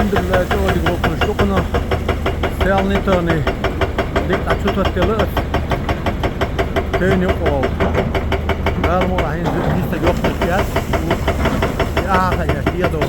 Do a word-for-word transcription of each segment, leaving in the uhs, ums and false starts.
Алхьамдулиллахь, чӀоагӀа дика воккхуш ду кхунах. Селнитани дика цу таттела ас. Тейни къол. Дала мукъалахь, хӀинца дистаг йоккхуш яц. Я аха я, я до.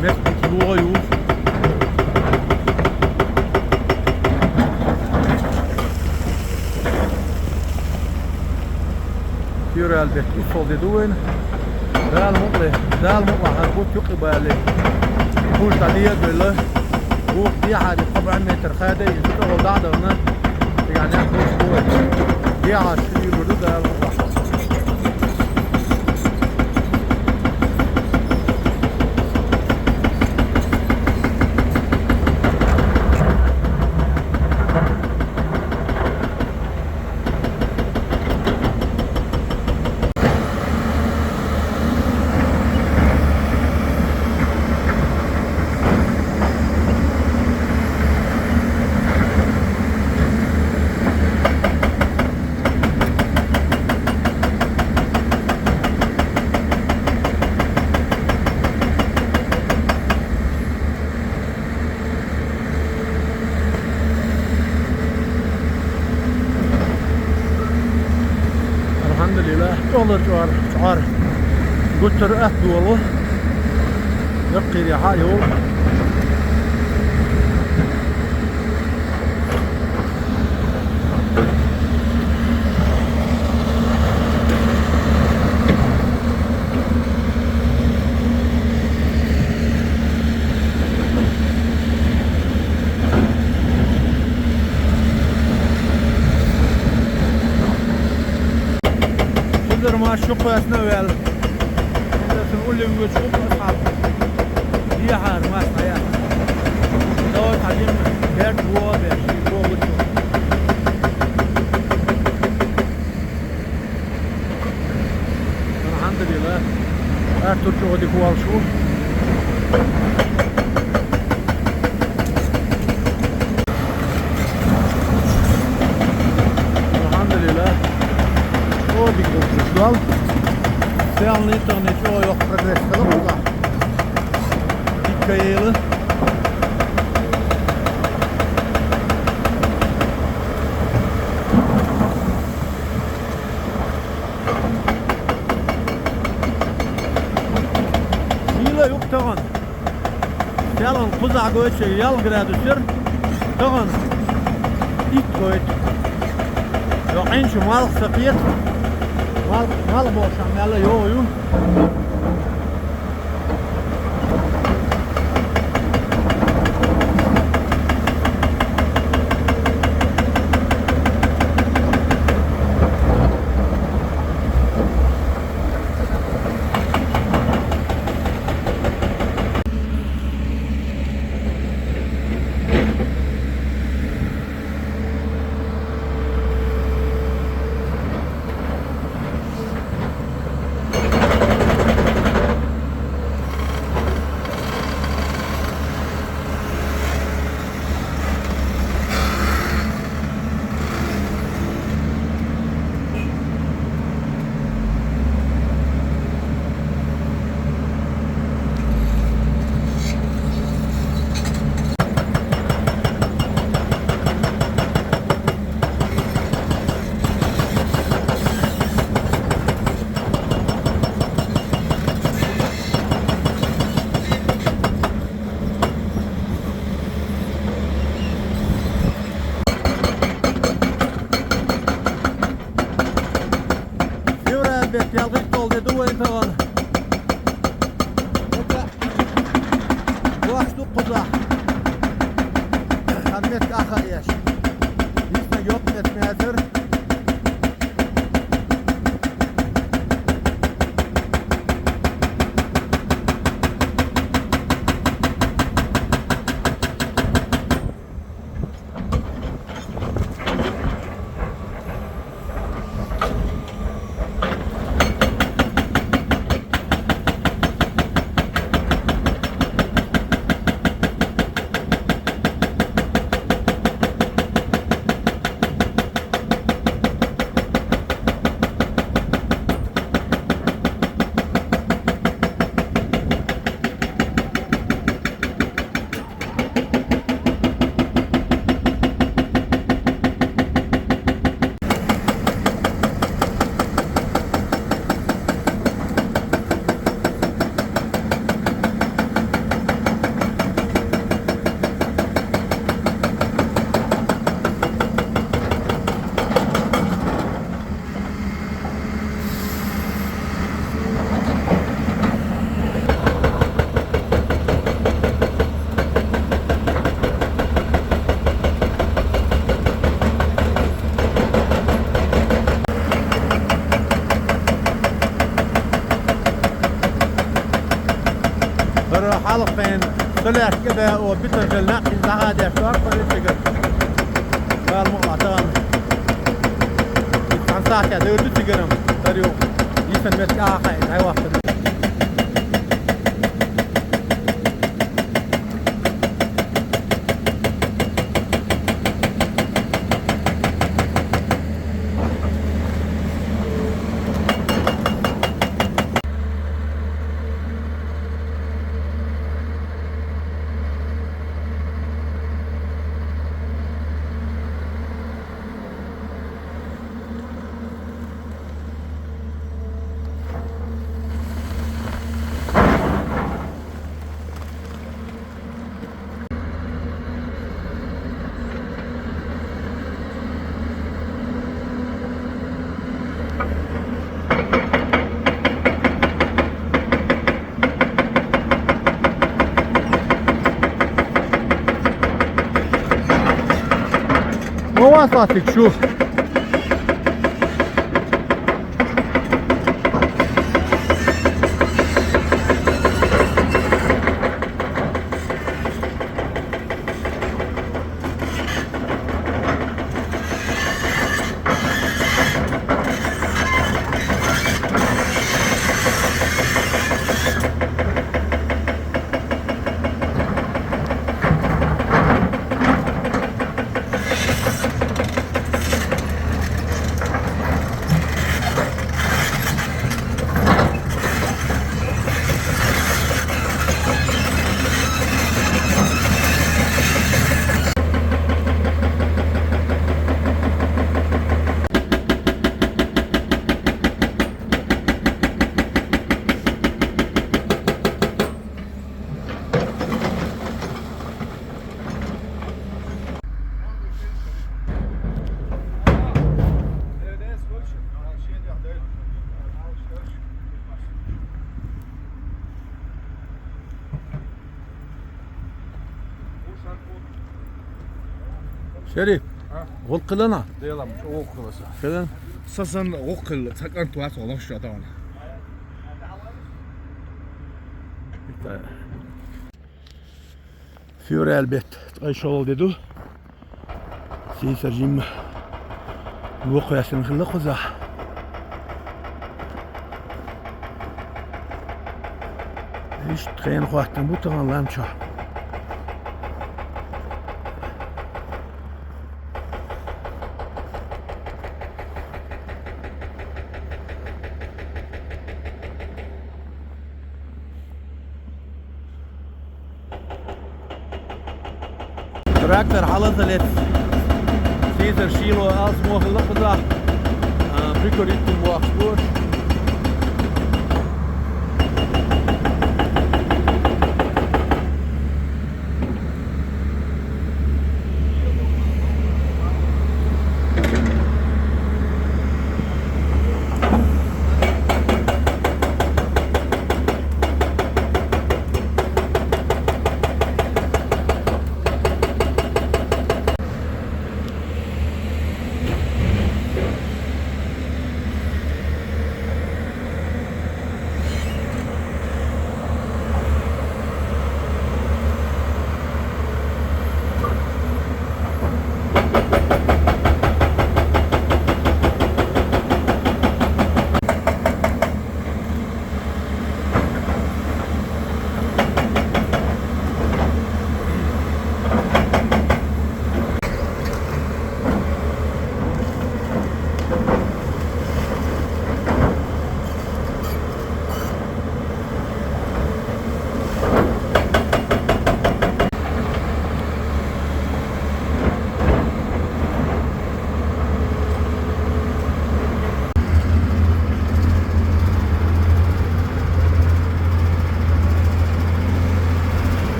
Мес лугӀа ю. Февраль бетта уссал де ду вайна. Дала мукъалахь, Дала мукъалахь, хӀара бутт юкъе бале. Кхуш дӀадегабелла. Вукх дехьа де кхо бӀаь метр хада, из тӀагӀолла дӀа а дахана. Цигахь нах кхуш бу вай. Дехьа ши дийгур ду Дала мукъалахь. Алхьамдулиллахь, чӀоагӀа чӀоагӀа, чӀоагӀа. Гуттар а атта дола. Яккхийра хьа йола. Хизар мас шу кхоьссина ваьлла. Хизарцун уллув вуьйцу хӀума асхьаб. Дехьара мас хьаяхьа. Дала хьажин берд вогӀа беш, вогӀучу. Алхьамдулиллахь. Артур чӀоагӀа дика волуш ву. Алхьамдулиллахь. ЧӀоагӀа дика волуш ву. Селнитани чӀоагӀа йоккха прогресс хилла ву. Дика ела. Сийла юкъ тахана. Селан кхузахь гойтуш ялх градус яра. Тахана итт гойту. Йо, Ӏинчу малх ца кхета. Малх, малх бохуш мелла йогӀу ю. Февраль бетта ялх итт долу де ду вайн тахана. Оцу бохуш ду кхузахь. Хан метка аха еш. Дисна йоккха метка мецар. Ара хьалха вайн солярка да, о, бетон жел нах, из дага деш, так, политика. Гал му атаган. Ансака да, дөрдү тигерем. Тарю. Исэн мет ахай, ай вахта. Вова, Славик, шу. Шериф, а? Гъулкъилана? Делам, гъулкъиласа. Шериф? Сасан гъулкъил, сакъан туас олох шо атаган. Февраль бетт, ткъе шолгӀа де ду. Сийсара жимма вокхаваьчун хилла кхузахь. Иштта хенахӀоттам бу тахана лам чохь. Трактор хьалазалец. Сийсара шийло алсмо хилла кхузахь. А, прикурить бохуш бу.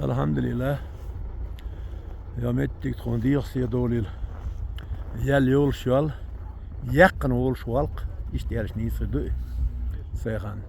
Алхьамдулиллахь. Йо, меттиг тхуна дегӀа сий долийла. Ял йолуш йол, яьккхина волуш волкх, иштта аьлча нийса ду и сайхан.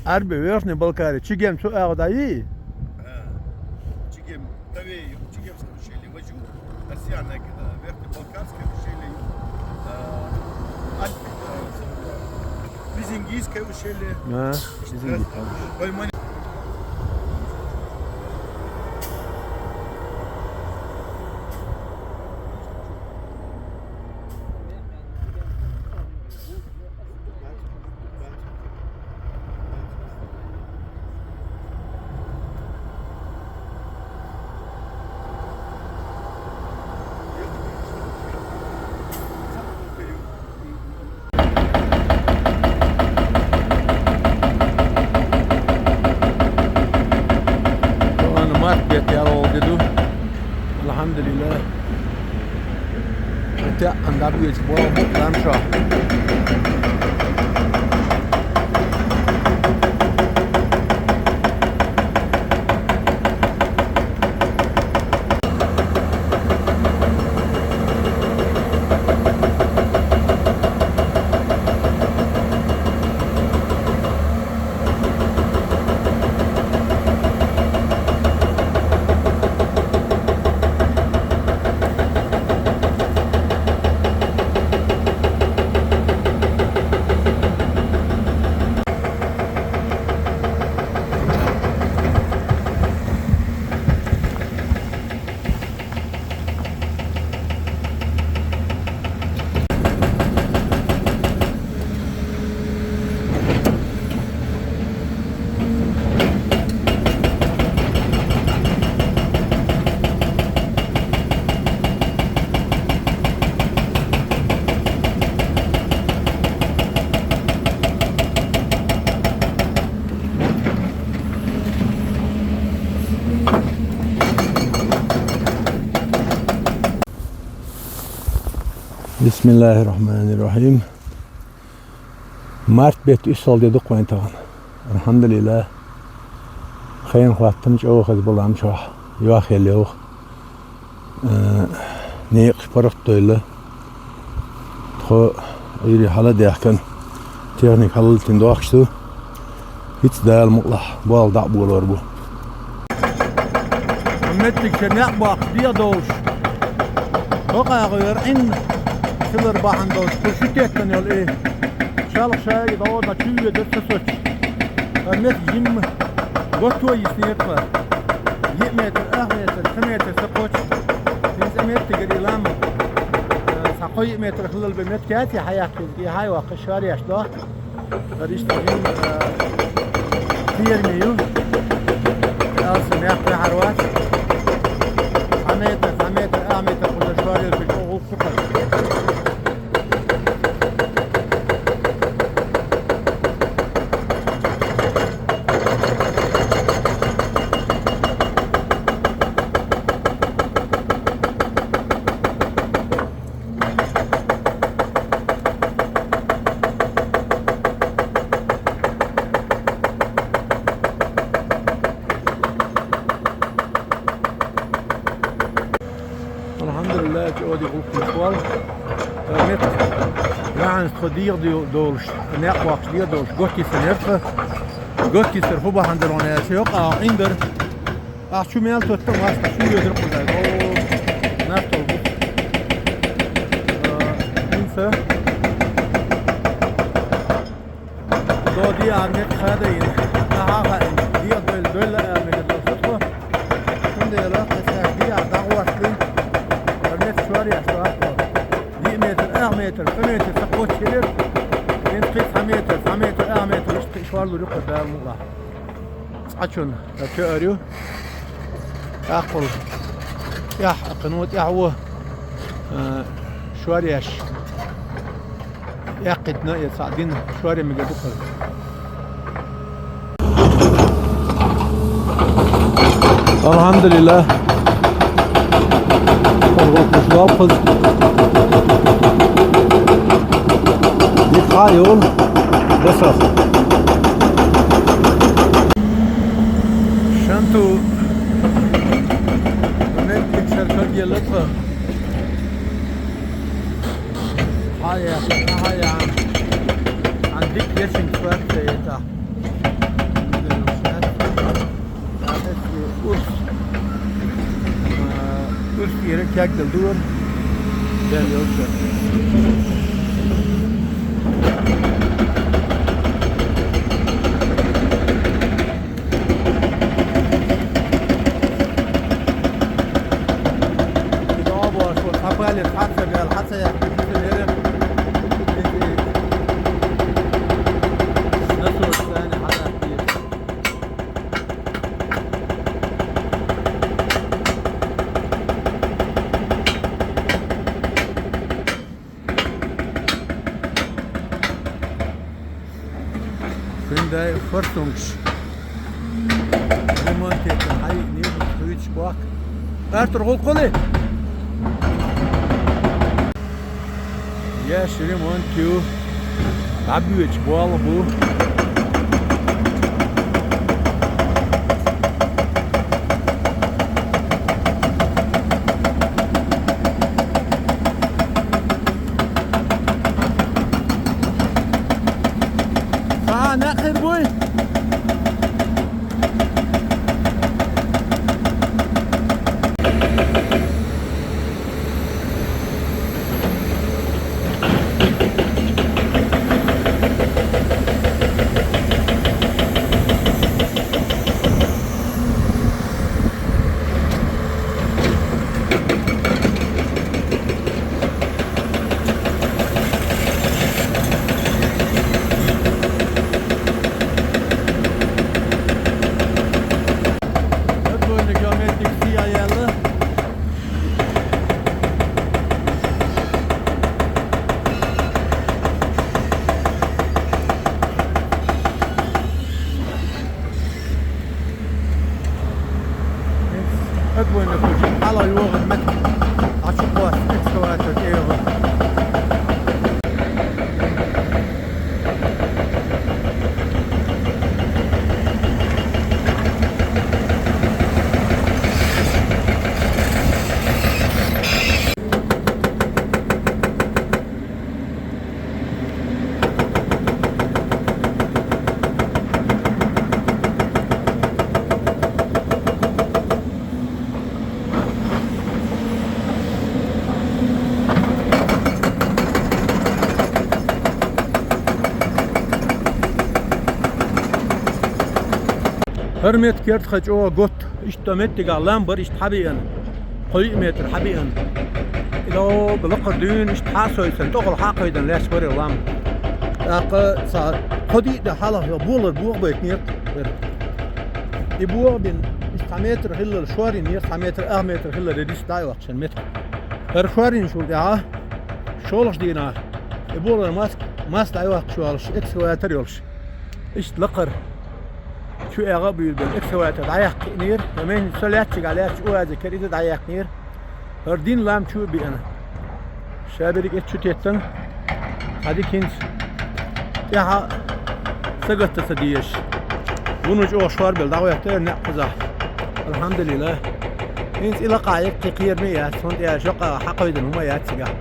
Арби, Верхний Балкари, чигем цу агӀо дӀайий? Чигем, правее, Чигемское ущелье, вожу, Россия, Верхнебалкарское ущелье, Альпы, Лизингийское ущелье. А, Лизингийское. Март бетта ял гӀолла де ду. Алхьамдулиллахь. ХӀетте а ан дӀабоьлча боху бу лам чохь. Бисмиллахир-рахманир-рахим. Март бетта уьссалгӀа де ду-кх вайн тахана. Алхьамдулиллахь. Хенан хаттам чӀогӀа хаза бу лам чохь. Йохъелла йогӀу. Э, некъаш паргӀат а дойла. Тхо Ӏуьйре хьала а даьхкина, техника хьала а латийна дохкуш ду. ХӀинца Дала мукъалахь болх дӀа а болор бу. Меттиг шен некъ боккхуш дегӀ долуш, бакъагӀо яра Ӏин хилар бахьана долуш, кху ши теттана йолу и шалха шайга дӀа а дӀа чу а ведар ца соцуш. Ткъа меттиг жимма готто йиснера тхо. Йиъ метр, ах метр, цхьа метр ца кхочу. ХӀинца меттигара и лам, э, цхьа кхо-йиъ метр хилла бен меттиг яц и хьаяккхийта, и хьайоккхуш шаръеш дохку. ХӀара иштта жимма, э, ферма ю. Алсам мехкахьара вац. Цхьа метр, цхьа метр, ах метр кхузара шоръелча чӀогӀа гӀуллакх ду хӀара. Алхьамдулиллахь, чӀогӀа дика гӀуллакх вала. Меттиг яхьанца тхо дегӀ долуш, некъ боккхуш дегӀ долуш, готта йисинера тхо. Готта йисар хӀун бахьана дара аьлча, йокъа Ӏин дара. Ахь чу мел тоттам вац, ахь чу йоьдур кхузахь. О, нах толгу. Э, хӀинца. До диа мет хадайна. Ахьа хаийна. Диа дойл, дойл а мегар до сутхо. Цундела кхаьча диа дагӀортлин. Мет шоръеш дохко. Диъ метр, ах метр, цхьа метр, цхьа кхоччилира. Ин кхин цхьа метр, цхьа метр, ах метр, иштта кхин шорлур ю кху Дала мукъалахь. Цкъачунна, ца чоьар ю. Акъул. ТӀехь, кхано тӀехь ву, а, шореш. Эккхитна, я цхьаъ дина шоре мега дукхар. Алхьамдулиллах. Алхьамдулиллах. Дика хьа йола. Бесах. Шанту. Меттиг шеркат еллаца. Хьая, хьая. Ан дик яшин квартета. Урс. Урс ира кягдал дур. Дел йолча. Хиндай форсункш. Ремонт яка хьай, не хуич бак. Артур, гулкъули? Яш ремонт ю. Абюч, болу бу. Ха, нахер буй? Отбойный путь. Алла, юван мет. Ачу квас, экскаватор, эва. Хьар меттиг керта хачо гот. Иштта меттига лам бар, иштта хьабиъан. Кхо метр хьабиъан. Ило лакхара дуьйна иштта хьасойсан, тӀокъал хьакхайдан лаьш бара лам. ТӀаккха ца кхо дийда хьалах йо болар богӀ байтнера. И богӀ бин, иштта цхьа метр хиллал шорин, ер цхьа метр, ах метр хиллал дис дай вахшан мет. Эр шорин шул тӀехьа, шолаш дийна. И болар мас, мас дай вахш йолаш, экскаватор йолаш. Иштта лакхара. Чу эгӀа буьйлабелла экскаватор дӀаяккхинера, я мен со лаьттачигахь лаьттачу уазикара иза дӀаяьккхинера. ХӀара дин лам чу а биъна. Ша берриг эцчу теттан, хьадикинца. ТӀехьа сагатта ца дезаш. Вуно чӀогӀа шорбелла дӀагӀоьттара неӀ кхузахь. Алхьамдулиллах. ХӀинца и лакхахь яккхий кхераме яц, хӀунда аьлча йоккха хьакхойдана хӀума яц цигахь.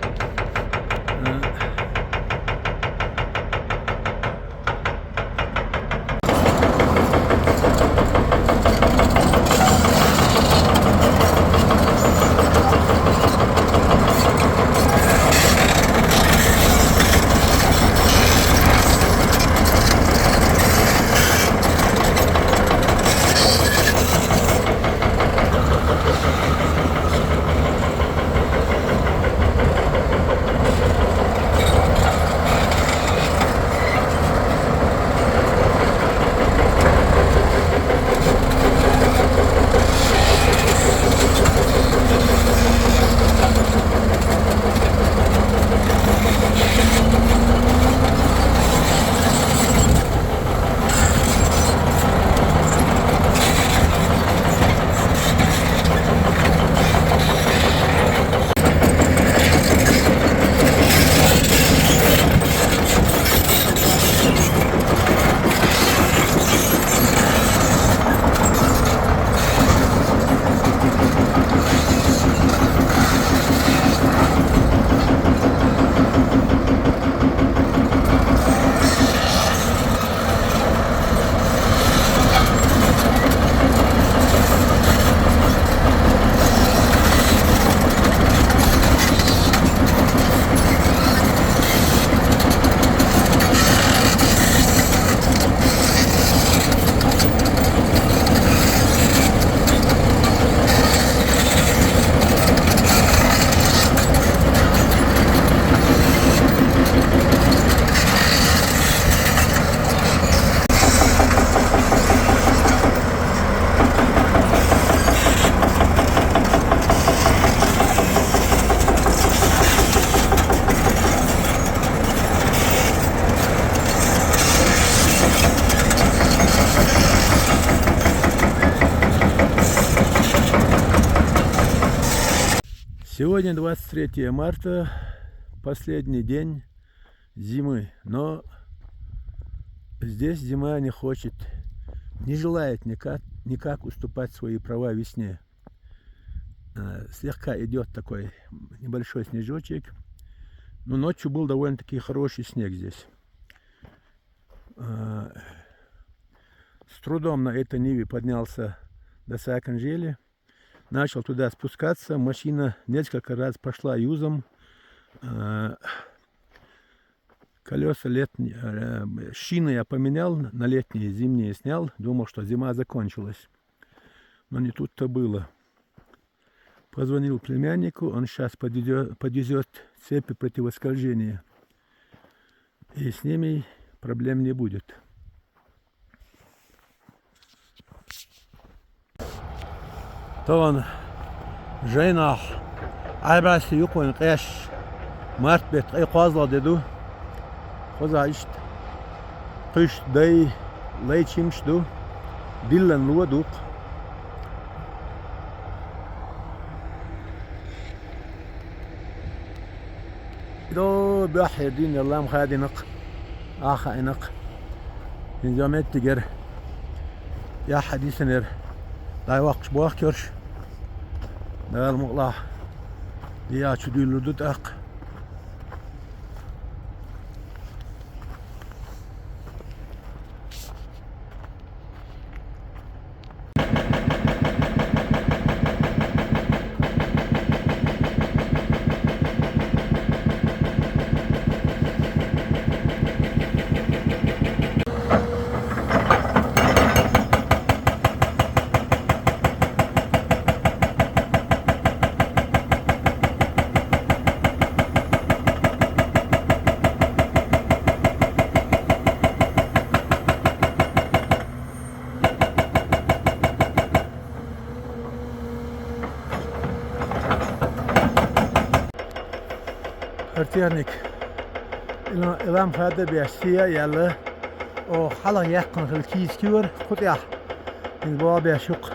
Сегодня двадцать третье марта, последний день зимы, но здесь зима не хочет, не желает никак, никак уступать свои права весне. Э, Слегка идет такой небольшой снежочек, но ночью был довольно-таки хороший снег здесь. Э, С трудом на этой Ниве поднялся до Сааканджели. Начал туда спускаться. Машина несколько раз пошла юзом. Э, Колеса летние, э, шины я поменял, на летние, зимние снял. Думал, что зима закончилась. Но не тут-то было. Позвонил племяннику, он сейчас подвезет цепи противоскольжения. И с ними проблем не будет. Тован жайнах айбаси юкъун къеш март бет къай къазла деду. Хоза ишт къуш дай лай чимш ду. Диллан луа дук. До бахир дин лам хадинак. Аха инак. Инзамет тигер. Я хадисенер. Дай вакш бах кёрш. Дал мукла. Я чудуйлу дут ак. Артиарник. Илам хада бясия яла. О хала яккын хил кийс кивер. Хутя. Ин бо бяшук.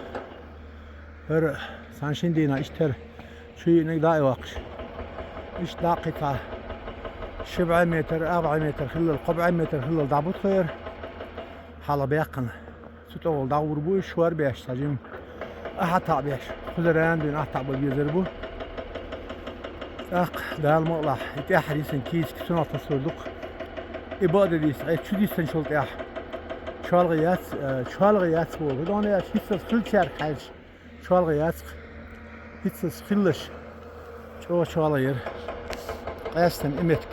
Хар саншин дина иштер. Чуй инек дай вакш. Иш дакъита. Шибай метр, абай метр хиллал, къубай метр хиллал дабут хер. Хала бяккын. Цутовал даур бу, швар бяш сажим. Ахата бяш. Хузаран дин ахата бу гезер бу. Ах, дал мала. Итя хадисен кийс кисуна тасурдук. Ибада дис, ай чудисен шултя. Чалгы яц, чалгы яц бу. Дон яц хисас хилчар халш. Чалгы яц. Хисас хиллаш. Чо чалгы ер. Къестен иметк.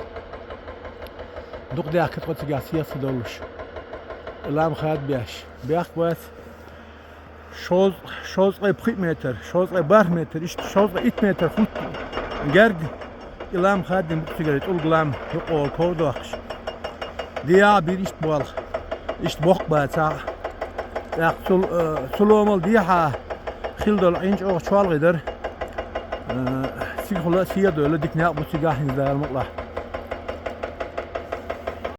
Дук дякат къоцигас яц долуш. Илам хад бяш. Бяк бац. Шоз, шоз къай пхи метр, шоз къай барх метр, ишт шоз къай ит метр хут герг. Илам хаддин бу цигара тӀулг лам юкъо ковдохш. Дия бир ишт болх. Ишт бокъ баца. Як цул, э, цуломал дия хил дол инч ох чалгы дар. Э, циг хула сия дола дикняк бу цига хин дал мукла.